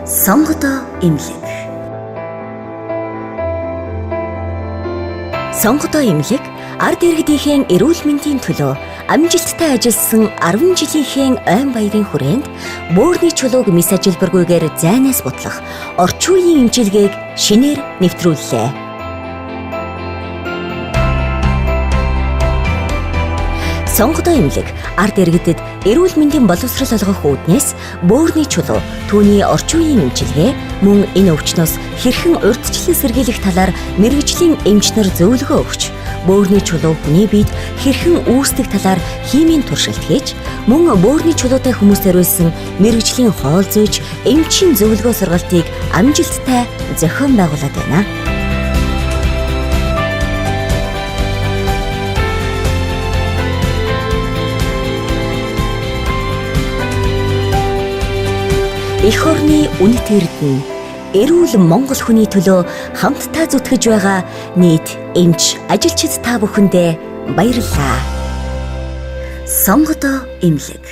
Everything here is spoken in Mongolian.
Сонгодоо эмнэлэг. Сонгодоо эмнэлэг ард иргэдийнхээ эрүүл мэндийн төлөө амжилттай ажилласан 10 жилийнхээ ойн баярын хүрээнд бөөрийн чулууг мэс ажилбаргүйгээр зайнаас бутлах орчин үеийн эмчилгээг шинээр нэвтрүүллээ. Сонгодоо эмнэлэг ард иргэдэд эрүүл мэндийн боловсрол олгох үүднээс бөөрийн чулуу, түүний орчин үеийн эмчилгээ, мөн энэ өвчнөөс хэрхэн урьдчилан сэргийлэх талаар мэргэжлийн эмч нар зөвлөгөө өгч, бөөрийн чулуу хүний биед хэрхэн үүсдэг талаар химийн туршилт хийж, мөн бөөрийн чулуутай хүмүүст хариулсан мэргэжлийн хоол зүйч эмчийн зөвлөгөө сургалтыг амжилттай зохион байгуулад байна. Эх орны үнэт эрдэнэ, эрүүл Монгол хүний төлөө хамтдаа зүтгэж байгаа нийт эмч, ажилчид та бүхэндээ баярлалаа. Сонгодоо эмнэлэг.